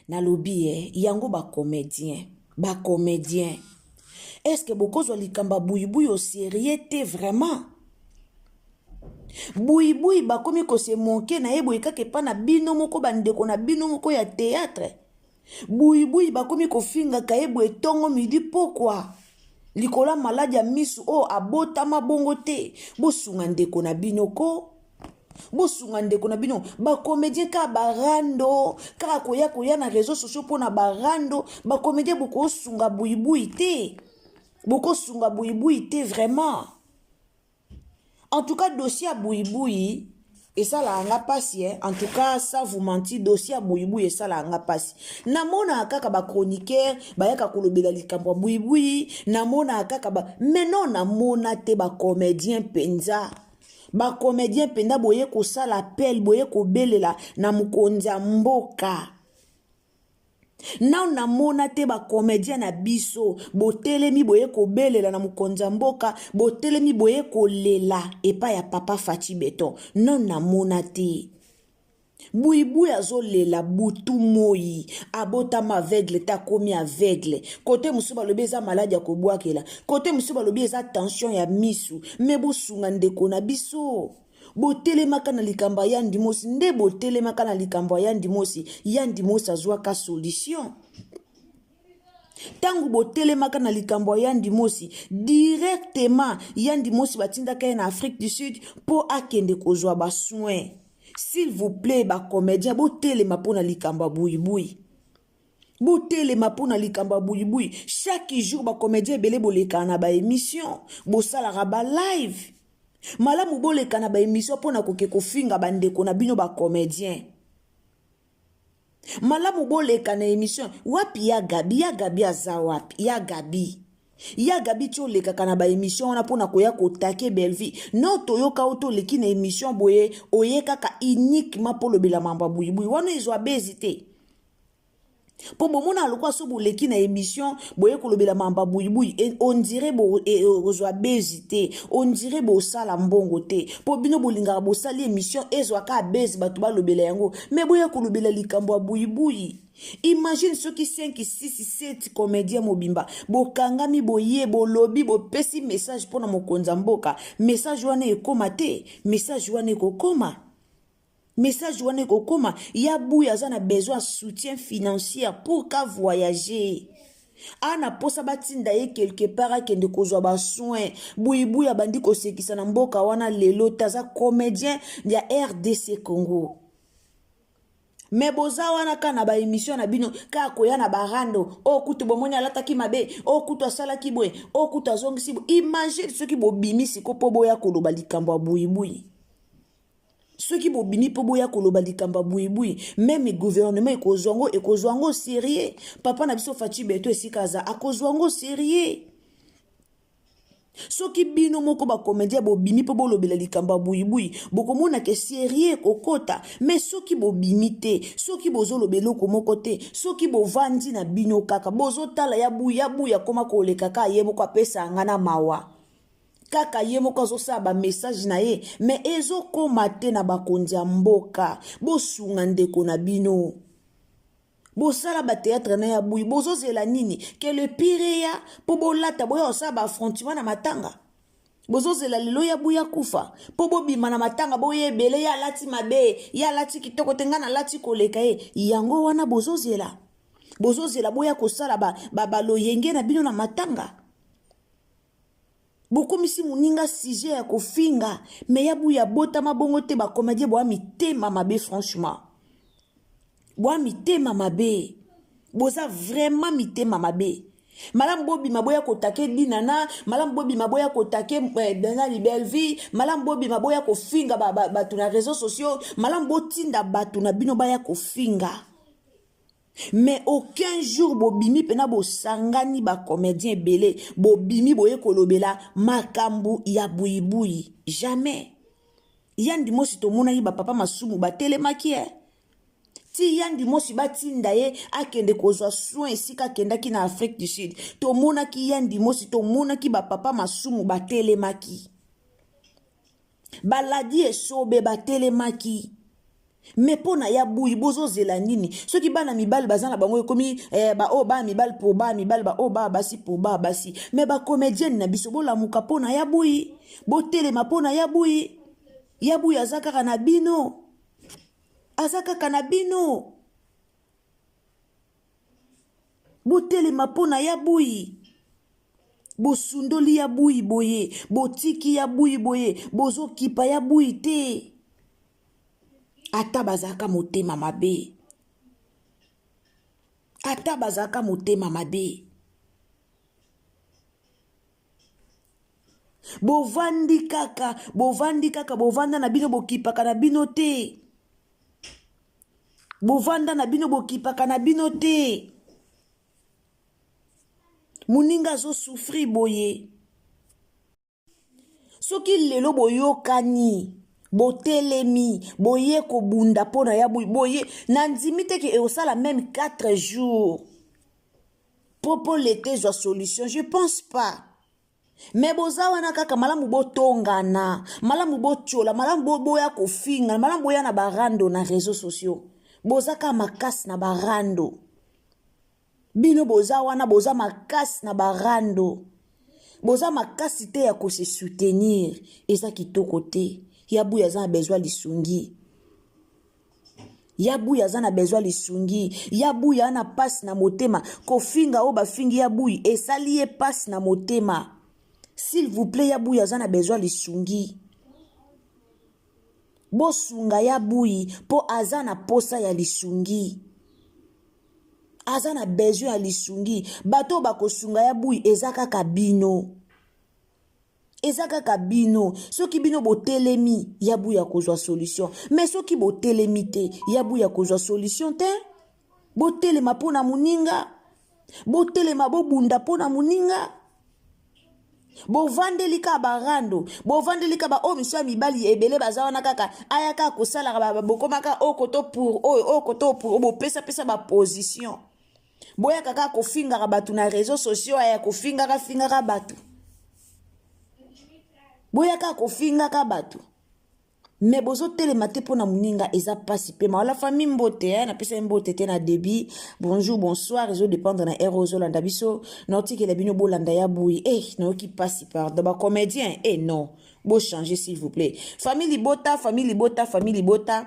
Nalobi eh, yango ba comedien, ba comedien. Est-ce que bokozwa likambo ya buyibuyi au sérieux te vraiment? Buyibuyi bakomi ko se moquer na ye boye kaka epa na bino moko bandeko na bino moko ya théâtre. Buyibuyi bakomi kofingaka ye boye tongo midi pokwa. Likolo ya maladi ya misu oyo abotama bongo te. Bosunga ndeko na bino ko. Bosunga ndeko na bino. Ba comedien kaka ba rando, kaka koya koya na réseaux sociaux pona ba rando, ba comedien bokosunga buyibuyi te. Bokosunga buyibuyi te vraiment. En tout cas dossier ya buyibuyi esalaka nga pasi eh. En tout cas sans vous mentir, dossier ya buyibuyi esalaka nga pasi. Namonaka kaka ba chroniqueur bayaka kolobela likambo ya buyibuyi, namonaka kaka ba mais non, namona te ba comédien mpenza. Ba comédien mpenza boye kosala appel, boye kobelela na mokonzi ya mboka. Nanu namona te ba comédien na biso botelemi boye kobelela na mokonzi ya mboka, botelemi boye kolela epai ya papa Fatshi Beton. Nanu namona te. Buyibuyi azolela butu moyi, abotama aveugle te akomi aveugle. Kote mosusu balobi eza maladi ya kobwakela, kote mosusu balobi eza tension ya misu. Me bosunga ndeko na biso. Botelemaka na likambo ya Yandi Mosi, nde botelemaka na likambo ya Yandi Mosi, Yandi Mosi azwaka solution. Tango botelemaka na likambo ya Yandi Mosi, directement Yandi Mosi batindaka ye na Afrique du Sud mpo akende kozwa ba soins. S'il vous plaît ba comédien botelema mpo na likambo ya buyibuyi. Botelema mpo na likambo ya buyibuyi. Chaque jour ba comédien ebele bolekaka na ba émission, bosalaka ba live. Malamu boleka na ba émission mpo na koke kofinga bandeko na bino ba comédien. Malamu boleka na émission wapi ya Gabi, ya Gabi aza wapi? Ya Gabi. Ya Gabi ti olekaka na ba émission wana mpona koya kotake Bellevue. Non, toyoka yo toleki na émission boye, oye kaka uniquement mpo olobela mambo ya buyibuyi. Wana ezwa bezi te. Po bomona lokola so boleki na émission boye kolobela mambo ya buyibuyi, on dirait bo, ozwa bezi te, on dirait bosala mbongo te. Po bino bolingaka bosali émission ezwa kaka bezi bato balobela yango, mais boya kolobela likambo ya buyibuyi. Imagine soki 5, 6, 7 comédien mobimba bokangami boye bolobi bopesi message mpona mokonzi ya mboka, message wana ekoma te, message wana ekokoma. Message wana ekokoma. Ya Buya aza na besoin ya soutien financier pour ka voyager. Ana posa batinda ye quelque part akende kozwa ba soins. Buyibuyi abandi kosekisa na mboka wana lelo te, aza comédien ya RDC Congo. Mais boza wana kaka na ba émission na bino, kaka koya na ba rando. Oh kutu bomoni alataki mabe, oh kutu asalaki boye, oh kutu azongisi boye. Imagine soki bobimi siko po boya koloba likambo ya buyibuyi. Soki bobimi po boya koloba likambo ya buyibuyi, meme gouvernement ekozwa yango, ekozwa yango sérieux. Papa na biso Fatshi Beton esika aza, akozwa yango sérieux. Soki bino moko ba comédien bobimi po bolobela likambo ya buyibuyi, bokomona ke sérieux ekokota. Mais soki bobimi te, soki bozoloba eloko moko te, soki bovandi na bino kaka, bozotala ya buyi, ya buyi akoma koleka kaka ye moko apesa nga na mawa. Kaka ye moko azosala ba message na ye, mais ezokoma te na bakonzi ya mboka. Bosunga ndeko na bino. Bosala ba théâtre na ya buyi, bozozela nini? Que le pire ya po bolata boya kosala ba affrontement na matanga. Bozozela lelo ya buyi akufa po bobima na matanga boye ebele ya alati mabe, ya alati kitoko te, nga nalati koleka ye. Yango wana bozozela. Bozozela boya kosala ba loyenge na bino na matanga. Bokomisi moninga sujet ya kofinga, mais ya buyi abotama bongo te. Ba comédien boa mitema mabe, franchement. Boa mitema mabe. Boza vraiment mitema mabe. Malamu bobima boya kotake Dinana, malamu bobima boya kotake nani Bellevue, malamu bobima boya kofinga bato na réseaux sociaux, malamu botinda bato na bino baya kofinga. Mais aucun jour bobimi pena bosangani ba comédien ebele, bobimi boye kolobela makambo ya buyibuyi. Jamais. Yandi Mosi tomonaki ba papa Masumu batelemaki eh. Ti Yandi Mosi batinda ye akende kozwa soin esika akendaki na Afrique du Sud. Tomonaki Yandi Mosi, tomonaki ba papa Masumu batelemaki. Baladi esobe batelemaki. Me mpo na ya buyi bozozela nini? Soki bana mibali baza na bango ekomi eh, baoyo bana mibali mpo bana mibali, baoyo bana basi mpo bana basi. Me bakomedienne na biso bolamuka mpo na ya buyi, botelema mpo na ya buyi. Ya buyi aza kaka na bino, aza kaka na bino. Botelema mpo na ya buyi. Bosundoli ya buyi boye, botiki ya buyi boye, bozokipa ya buyi te. Ata bazalaka motema mabe, ata bazalaka motema mabe. Bovandi kaka, bovandi kaka, bovanda na bino, bokipaka na bino te. Bovanda na bino, bokipaka na bino te. Moninga azosouffrir boye. Soki lelo boyokani, botelemi, boye kobunda mpo na ya boye, boye nandimi te ke ekosala meme 4 jours po po leta ezwa solution, je pense pas. Me boza wana kaka malamu botongana, malamu botyola, malamu boya kofinga, malamu boya na barando na réseaux sociaux. Boza kaka makasi na barando. Bino boza wana boza makasi na barando. Boza makasi te ya ko se soutenir. Eza kitoko te. Ya buya aza na besoin lisungi. Ya buya aza na besoin lisungi. Ya buya ana pasi na motema. Kofinga oyo bafingi ya buyi esali ye pasi na motema. S'il vous plaît, ya buya aza na besoin lisungi. Bosunga ya buyi po aza na posa ya lisungi. Aza na besoin ya lisungi. Bato oyo bakosunga ya buyi eza kaka bino. Eza kaka bino. Soki bino botelemi, ya buyi akozwa solution. Mais soki botelemi te, ya buyi akozwa solution te. Botelema mpo na moninga. Botelema bobunda mpo na moninga. Bovandeli kaka barando, bovandeli kaka ba oyo miso ya mibali ebele baza wana kaka aya kaka kosalaka bokomaka oyo koto pour oyo, oyo koto pour oyo, bopesapesa ba position. Boyaka kaka kofingaka bato na réseaux sociaux, aya kofingaka fingaka bato. Boyaka kofingaka bato. Mais bozotelema te mpona moninga, eza pasi pe mawa. La famille mbote, eh, napesa ye mbote te na début. Bonjour, bonsoir, ezo dépendre na heure ozolanda biso. Naotikela bino bolanda ya buyi. Eh, nayoki pasi, pardon. Ba comédien, eh non. Bo changer s'il vous plaît. Famille libota, famille libota, famille libota.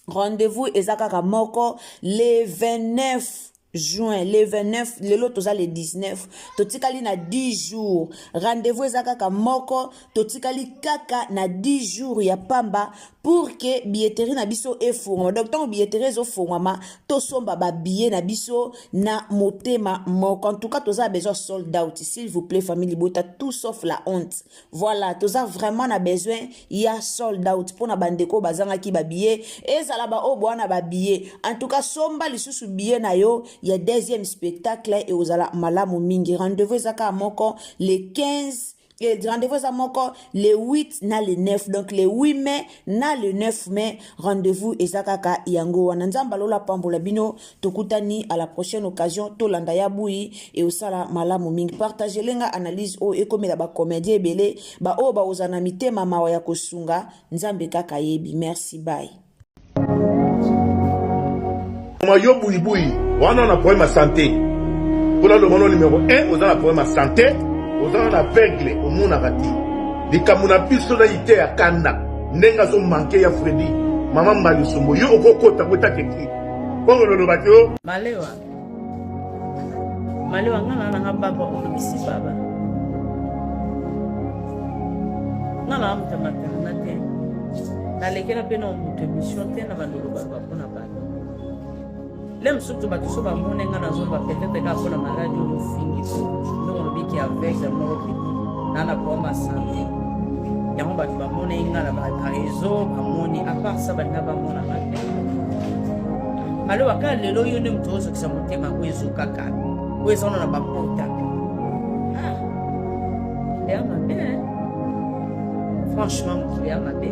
Rendez-vous eza kaka moko le 29 juin, le 29, lelo toza le 19, totikali na 10 jours. Rendez-vous eza kaka moko, totikali kaka na 10 jours ya pamba pour que billetterie na biso efungwama. Donc ntango billetterie ezofungwama, tosomba ba billet na biso na motema moko. En tout cas, toza besoin sold out, s'il vous plaît, famille libota, tout sauf la honte. Voilà, toza vraiment na besoin ya sold out pona bandeko bazangaki ba billet, ezala ba oyo bwana ba billet. En tout cas, somba lisusu billet na yo ya deuxième spectacle et ozala malamu mingi. Rendez-vous eza kaka moko le 15, et rendez-vous eza moko le 8 na le 9, donc le 8 mai na le 9 mai, rendez-vous eza kaka yango wana. Nzambe alola pambola bino, tokutani à la prochaine occasion, tolanda ya buyi et osala malamu mingi. Partagez lenga analyse oyo ekomela ba comédien ebele, ba oyo ba ozana mitema mawa ya kosunga, Nzambe kaka yebi. Merci, bye. Mama yo buyi buyi wana na problème ya santé. Mpona loba no numéro 1 oza na problème ya santé, oza na aveugle omonaka te. Likambo na biso na ite ya kanda ndenge azo manque ya Freddy. Mama Mbali Sombo yo okokota ngo etake ki. Bongo loloba te o. Malewa. Malewa nga na nga baba olobisi baba. Nga na moto ya materna te. Nalekela mpe na moto émission te na bandoloba loba mpo na bato. Le mosusu bato so bamoni nga nazoloba peut-être kaka mpo na maladi oyo ofingi po ndenge olobi ki aveugle moko petit na na problème ya santé. Yango bato bamoni nga na bareseau bamoni à part ça balinga bamona nga te. Maloba kaka lelo yo nde moto ozokisa motema oyo ezokaka oyo eza wana na bapota. Ah, ya mabe hein? Franchement mokili ya mabe.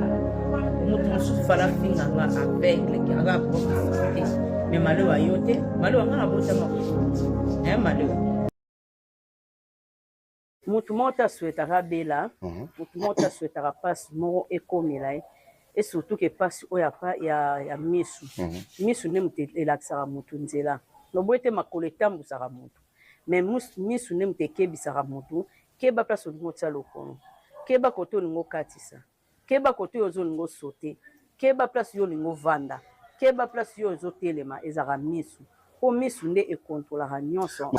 Moto mosusu fala finga nga aveugle ki aza propre santé. Mais maloba yo te, maloba nga nabotama eh maloba. Moto moko te asouhaitaka abela, moto moko te asouhaitaka mpasi moko ekomela ye. Et surtout ke mpasi oyo ya misu. Misu nde moto elakisaka motu nzela. Loboye te, makolo etambusaka motu, mais misu nde moto ekebisaka motu: keba place olingi otia lokolo, keba kote olingi okatisa, keba kote oyo ozolinga osote, keba place yo olingi ovanda, keba place yo ozotelema. Ezalaka misu, mpo misu nde ekontrolaka nyonso.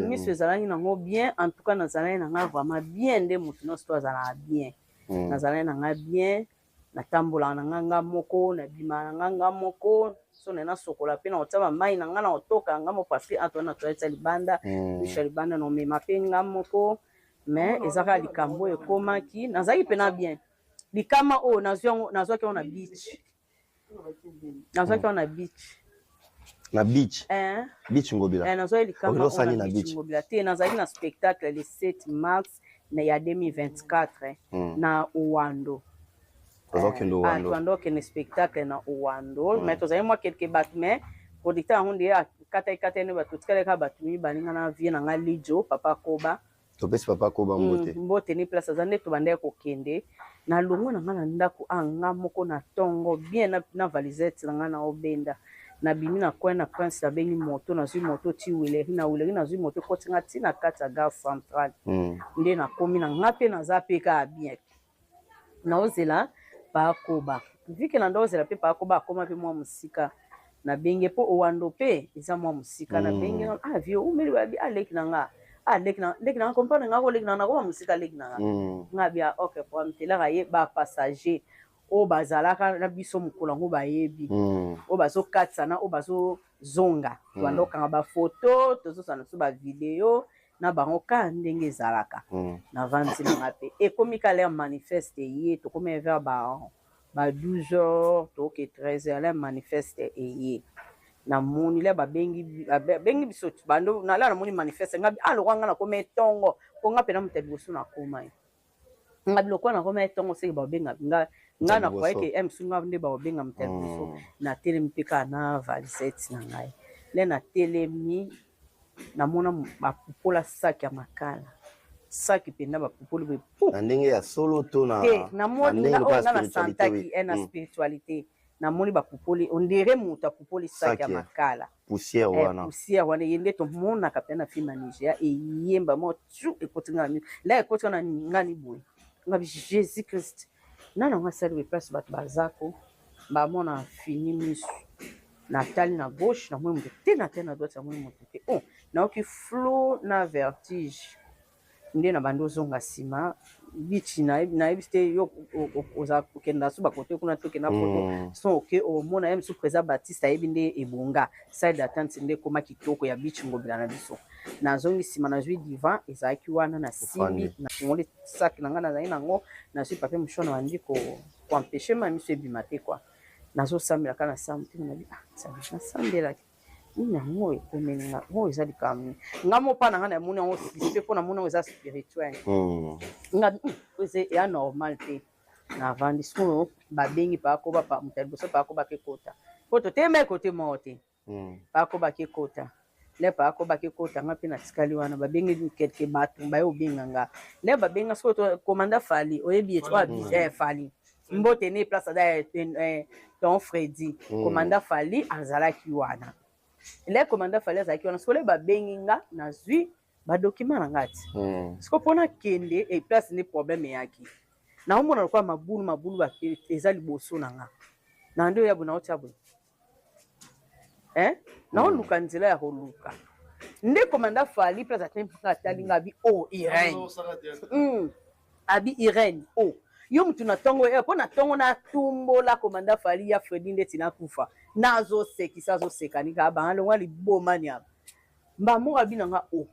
Misu ezalaki nango bien. En tout cas, nazalaki na nga vraiment bien. Nde motu nyonso to azalaka bien. Nazalaki na nga bien, natambolaka na nga nga moko, nabimaka na nga nga moko. So na nasokola mpe na kotia mai na nga, na kotoka nga moko, parce que atoa na toilette ya libanda, douche ya libanda, na omema mpe nga moko. Mais eza kaka likambo oyo ekomaki, nazalaki mpena bien. Likama oyo nazwaki yango na beach, nazwaki yango na beach. Na beach? Eh. Beach Ngobila? Eh, nazwaki likama oyo na beach Ngobila te. Nazalaki na spectacle le 7 mars ya 2024 na Owando. Ozokende Owando? Twanda okende spectacle na Owando, mais tozali mwa quelque bato, mais producteur yango nde akataki kataki nde bato tikali kaka bato mibale, nga na vie na nga Lijo, papa Koba. Topesi papa Koba mbote. Mbote ni place aza. Nde tobandaki kokende, nalongwe na nga na ndako a nga moko na ntongo bien na valisette na nga na obenda, nabimi na coin na Prince, nabengi moto, nazwi moto ti Huilerie. Na Huilerie nazwi moto, ekoti nga ti na kati ya gare centrale. Nde nakomi na nga mpe naza mpe kaka bien, naozela Pakoba. Vike na ozela mpe Pakoba akóma mpe mwa mosika, nabenge mpo Owando mpe eza mwa mosika. Nabenge: "Ah vie, umeli babi aleki na nga, aleki na leki na nga, comprendre nga ko leki na nga, nakoma mosika, leki na nga." Nga bia: "Ok, problème te." Laka ye bapassager oyo bazalaka na biso mokolo yango bayebi, oyo bazokatisa na oyo bazozonga. Tobanda okanga bafoto, tozosala na biso bavideo na bango kaka ndenge ezalaka. Navandi na nga mpe ekomi ka l'heure manifeste eye, tokomi vers ba 12 heures, toke 13 heures, l'heure manifeste eye. Namoni le babengi biso bando nala, namoni manifeste nga alokwa nga nakoma etongo, mpo nga mpena moto ya liboso nakoma ye. Nga biloko wana nakoma etongo, seke babenga nga, nga nakoye ke msu nga nde baobenga moto ya liboso. Natelemi mpe kaka na valisette na ngai. Le natelemi, namona bapupola saki ya makala, saki mpenza bapupoli boye. Na ndenge ya solo to na te? Namoni nga oyo nga nasantaki na spiritualité, namoni bapupoli, on dirait moto apupoli saki ya makala. Poussière wana. Poussière wana ye nde tomonaka mpe na film ya Nigeria, eyemba mo tu ekoti nga na la, ekoti nga na ngani boye. Nga bi: "Jésus Christ, nani yango asali boye?" Place bato bazako bamona fini misu, natali na gauche, namoni moto te, natali na droite, namoni moto te. Oh, nayoki flou na vertige, nde na bandi ozonga nsima bichi. Nayebi te yo oza okenda so bakote kuna te, okenda poto so oke omona ye mosusu. Président Baptiste ayebi nde ebonga salle d'attente nde ekóma kitoko ya Beach Ngobila na biso. Nazongi nsima, nazwi divan ezalaki wana, nasimbi, nafungoli sac na ngai nazali nango, nazwi papier mouchoir, na bandi koempêcher ma miso ebima te kua. Nazosambela kaka na sa motema na bi: "Ah Nzambe, nasambelaki nini yango ekomeli nga oyo? Eza likambo nga mo mpa na nga, namoni yango suspect mpo namoni yango eza spirituel." Nga eza eya normal te. Navandi sikoyo, babengi pakoba, moto ya liboso pakobaki ekota, po totema ekote moko te. Pakobaki ekota, nde pakobaki ekota, nga mpe natikali wana. Babengi quelque bato, baye obenga nga, nde babenga sikoyo komanda Fali, oyebi ye oyo Fali, mbote ne place aza ton Fredi. Komanda Fali azalaki wana, le komanda Fali azalaki wana. Sikoyo babengi nga, nazwi badocument na nga ti sikoyo mpona kende e place. Nde problème eyaki, naomona lokola mabulu mabulu eza liboso na nga, na nde oya boye, naotia boye, naoluka nzela ya koluka. Nde komanda Fali place atemi mpaka atali nga, abi: "O oh, Irene." Abi: "Irene, o oh. Yo mutu na ntongo, mpo na ntongo natumbola komanda Fali ya Fredi ndeti nakufa." Nazosekisa, azosekani kaka banga longwa libomani aba mbamoko. Abi na nga: "O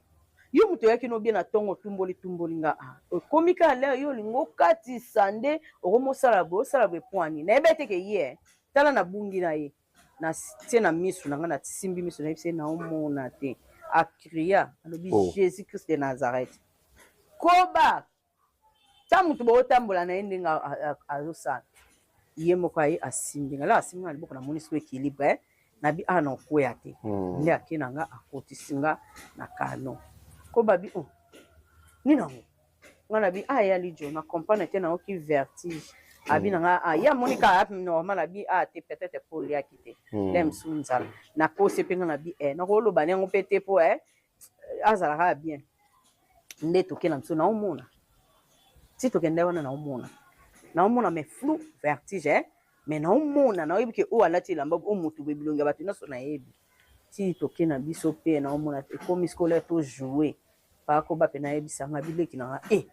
yo moto oyaki nobie na ntongo, otumboli tumboli nga, a okomi kaka lere yo olingi okatisa nde okomosala boye, osala boye pwani." Nayebi ete ke ye tala nabungi na ye, natie na misu na nga, nasimbi misu, nayebi se naomona te. Akria, alobi: "Oh. Jésus Christ de Nazareth, koba ta moto bootambola na ye ndenge azosala ye moko." Aye asimbi nga, la asimbi nga na liboko, namoni siko équilibre, nabi awa na okweya te. Nde ake na nga, akotisi nga na kano. Ko babi: "Oh, nini yango?" Nga na bi: "Ah, ya Lijo, na comprendre te, nayoki vertige." Abi na nga, ah, ye amoni kaka normal, abi ah te, peut-être po oliaki te. Le mosusu nzala nakosi mpe nga na bi eh, nakoloba na yango mpe te mpo eh, azala kaka bien. Nde toke na biso, naomona ti tokende wana, naomona, naomona mais flou, vertige eh? Mais naomona, naoyebi ke oyo alati elamba, oyo motu boye, bilongi ya bato nyonso nayebi. Ti toke na biso mpe naomona ekomi scolaire, tojoue pakoba mpe nayebisanga bileki na nga e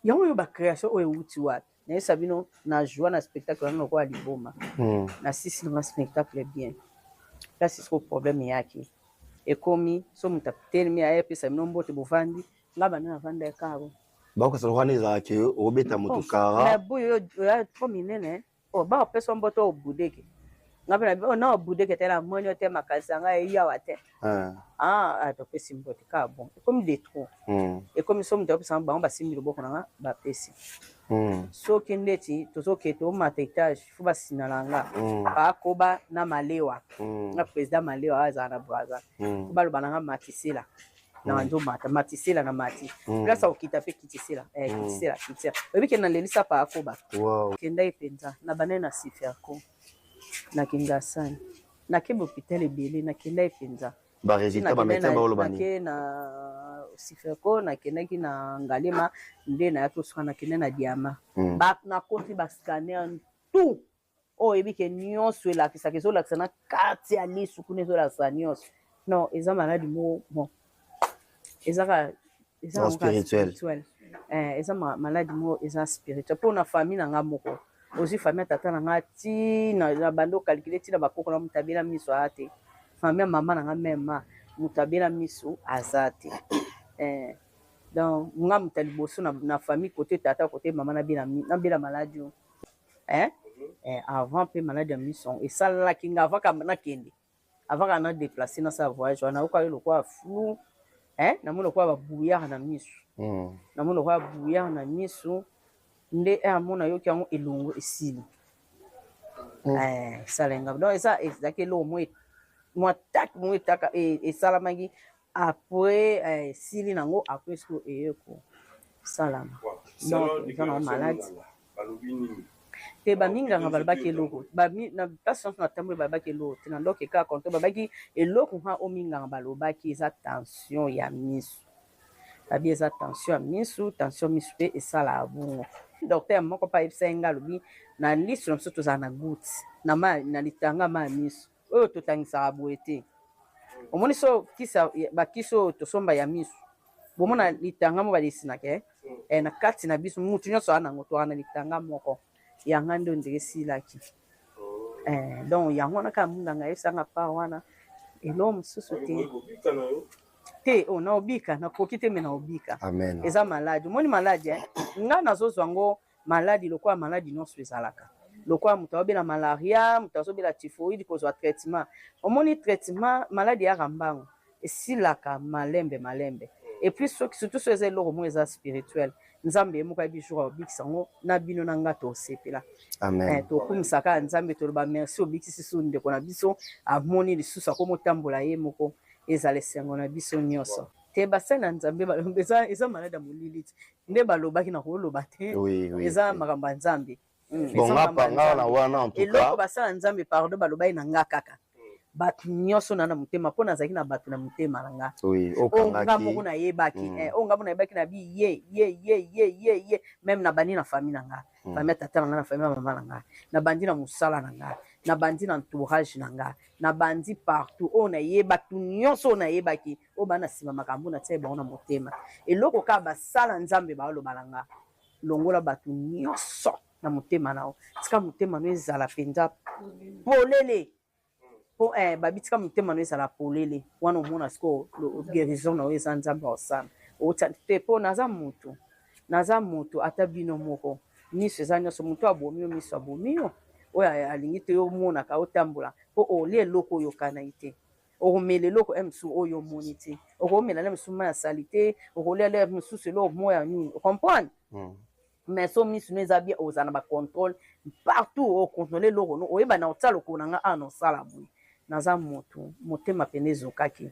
yango oyo bacréation oyo ewuti wapi. Nayebisa bino, na joua na spectacle wana lokola liboma. Nasisi nanga spectacle bien, place siko problème eyaki, ekomi so moto atelemi, aye apesa bino mbote, bovandi, nga banda navanda ekaro. Bakosala wana ezalaka obeta moto kara. Boye oyo trop minene o baopesa mbote oyo obudeke, nga mpe na na obudeke te, namoni yo te, makanisi na ngai eyawa te. Ah, topesi mbote kaka bon, ekomi de trop. Ekomi so moto apesa bango, basimbi loboko na nga, bapesi. Soki ndeti tozokende, tomata étage, fo basina na nga. Bakoba na malewa nga, président malewa azala na Braza. Fo baloba na nga matisela na nzomata, matisela na mati. Place akokita mpe kitisela, kitisela, kitisela. Oyebi ke nalelisa pa akoba. Kendaki mpenza na bandai na Siferco, nakende asani, nakende hôpital ebele, nakendaki mpenza. Barésultat, bamédecin baoloba nini? Nake na Siferco, nakendaki na Ngalema, nde nayaki osuka, nakende na Diama. Nakoti bascanner tout oyo oyebi ke nyonso elakisaka, ezolakisa na kati ya lisu kuna, ezolakisa nyonso. Non, eza maladi moko bon, eza kaka eza spirituel. Eza maladi moko eza spirituel, mpo na famille na nga moko, ozwi famille ya tata na nga ti na bandi ocalculer, ntina bakoko na moto abela miso aya te. Famille ya mama na nga mema, moto abela miso aza te. Donc nga moto ya liboso na famille, côté tata, côté mama, nabela maladi oyo. Avant mpe maladi ya miso esalalaki nga, avant nakende, avant kaka na déplace, nasala voyage wana, nayoka lokola flou, namoni lokola babrouillard na miso. Namoni lokola brouillard na miso, nde amona yoki yango elongo esili. Esala nga, donc eza ezalaki eloko moko mwa tak moko etaka esalamaki après, esili nango après, siko eye kosalama. Donc eza nango maladi te. Baminganga balobaki eloko na place nyonso natamboli, balobaki eloko te. Na ndoki kaka contrôle, balobaki eloko nga o minganga balobaki eza tension ya miso. Babi eza tension ya miso, tension miso mpe esalaka bongo. Docteur moko mpe ayebisa ye nga, alobi na liso na biso tozala na goutte na mai, na litanga mai ya miso oyo totangisaka boye te. Omoni so kisa bakisi oyo tosomba ya miso, bomona litanga mo badesinaka eh, na kati na biso mutu nyonso aza nango, toaka na litanga moko yanga nde ondire esilaki. Donc yango wana kaka munganga ayebisanga part wana, eloko mosusu te te. O naobika, nakoki te, me naobika. Amen. Eza maladi, omoni maladi eh? Nga nazozwa yango maladi lokola maladi nyonso ezalaka, lokola moto azobela malaria, moto azobela typhoïde, kozwa traitement. Omoni traitement, maladi eyaka mbango, esilaka malembe malembe. Et puis soki surtout so eza eloko moko eza spirituel, Nzambe ye moko ayebi jour akobikisa yango. Na bino na nga tosepela. Amen. Tokumisaka kaka Nzambe, toloba merci, obikisi su ndeko na biso, amoni lisusu, akomotambola ye moko, ezala esengo na biso nyonso. Te, basali na Nzambe eza maladi ya molili ti nde balobaki, na koloba te. Eza makambo ya Nzambe. Bon, nga pa nga na wana, en tout eloko cas basala Nzambe, pardon, balobaki na nga kaka bato nyonso na motema, mpo nazalaki na bato na motema na nga. Oyo nga moko okangaki nayebaki, oyo nga moko nayebaki na bi ye ye ye ye ye ye même na bandi na famille na nga, famille ya tata na nga, na famille ya mama na nga, na bandi na mosala na nga, na bandi na entourage na nga, na bandi partout oyo nayebaki nyonso, oyo nayebaki, oyo baa na nsima makambo natia bango na motema. Eloko kaka basala Nzambe baoloba na nga: longola bato nyonso na motema na yo, tika motema no ezala mpenza polele. Mpo babi tika motema no ezala polele wana, omona sikoyo guérison na yo eza Nzambe akosala. Otia te, mpo naza motu, naza motu ata bino moko, miso eza nyonso. Motu abomi yo miso, abomi yo oyo alingi te yo omonaka, otambola mpo olia eloko oyo okanaki te, okomela eloko ya mosusu oyo omoni te, okomela na mosusu mai ya sali te, okolia le mosusu eloko moko ya nini, ocomprendre? Mais so miso no eza bien, ozala na bacontrôle partout, ocontrôle eloko no, oyeba na otia lokolo na nga awa, na osala boye. Naza motu, motema pene ezokaki.